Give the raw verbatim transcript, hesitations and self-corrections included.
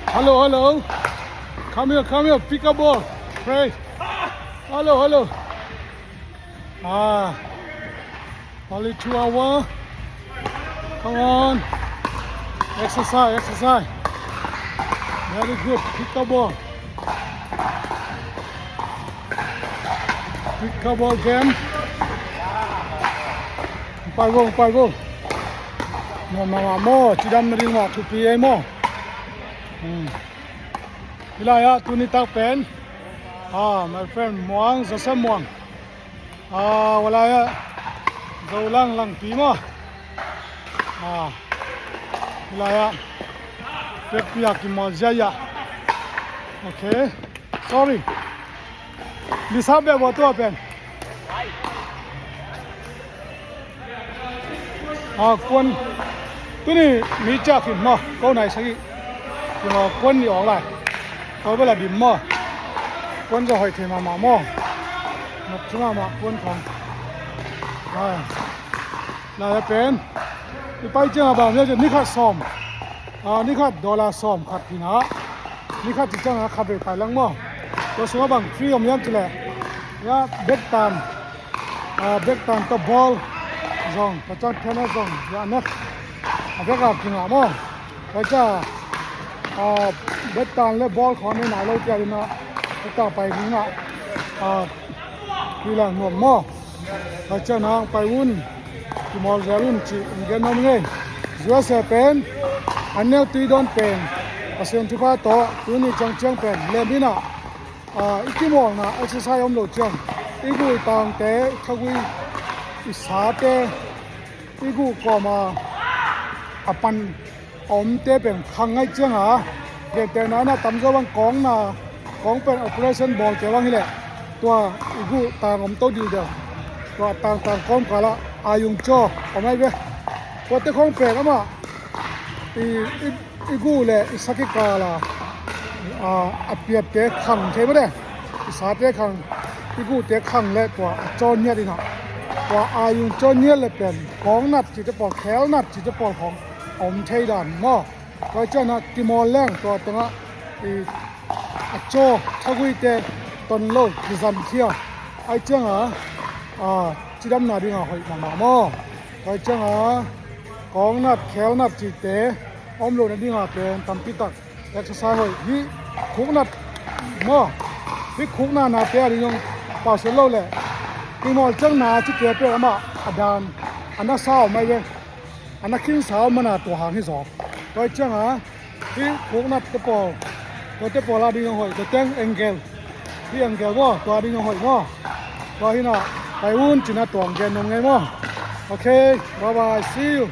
Hello, hello. Come here, come here. Pick a ball. Pray. Hello, hello. Ah, only two hour. Come on. Exercise, exercise. Very good. Pick a ball. Pick a ball game. Pai vo, pai vo. Nuam mahmah maw, cidam na ding mah thupi ei maw. Hmm. Hih lai-ah tuni tak pen, ah, my friend Muang, Joseph Muang. Ah, hua lai-ah Zolang Langpi maw. Ah, hih lai-ah pekpi a kimawl ziai ah. Okay. Sorry. Lisa bia bua tua pen. Ah, kuan. Tuni mi ciah khin maw, ko nai sagih. Tuna kuan ni awk lai. Ko bela dim maw. Kuan zaw hoih thei mahmah maw. Nak thu mahmah kuan khong. Ah. Lai a pen. I pai ciang a bang, ni khat sawm. Ah, ni khat dollar sawm khat kina. Ni khat ci ciang a khat vei pai lang maw. Tua sung a bang free om hiam ci leh. Ya, bek tan. Ah, bek tan tawh ball zong, ka ciang tennis zong, ya, net. A bek a kingah maw. Ka ciang, ah, bek tan le ball khawng nei nai lo ci a ding a, bek tan pai ding a, ah, kilang nuam maw. Ka ciang nang pai un, kimawl zel un ci, in gen nuam ing ei. U S A pen, an neu tui dawn pen, Pasian thupha tawh, tuni ciang ciang pen, lem in a, ah, i kimawlna exercise om lo ciang, i guh i tangte, i thagui, i sate, i guh kawm a, a pan a omte pen khang ngaih ciang a, gentehna in a tamzaw bang kawngna, kawng pen operation bawlte bang hi leh, tua i guh tang om to dildel, tua tangtang kawmkal ah a yung caw om ahi ve. Tuate khawng pen amah i, i, i guh le i sa kikal a, a, a piatte khang thei mah de. I sate khang, i guhte khang le tua a caw niat in a, tua a yung caw niat le pen kawng nat cite pawl, khel nat cite pawl khawng a om thei dan maw. Tua ciang a kimawl leng tua tengah i a caw thaguite ton lo kizankhia. Ahi ciang a, a, cidamna ding a hoih mahmah maw. Tua ciang a kawng nat, khel nat cite om lo nading a pen tampi tak exercise hoih. Hih khuknat maw, hih khukna nate a ding zong pau siat lo leh, kimawl ciang na cite pen amah a dan, a nasa om ahi ve. A na khinsa om man a tua hang hi zaw. Tua ciang a hih khuknat te pawl, tuate pawl a ding zong hoih, tua teng angle, hih angle maw, tua ding zong hoih maw. Tua hi na, pai un ci na tuang gen nuam ing ei maw. Okay, bye bye, see you.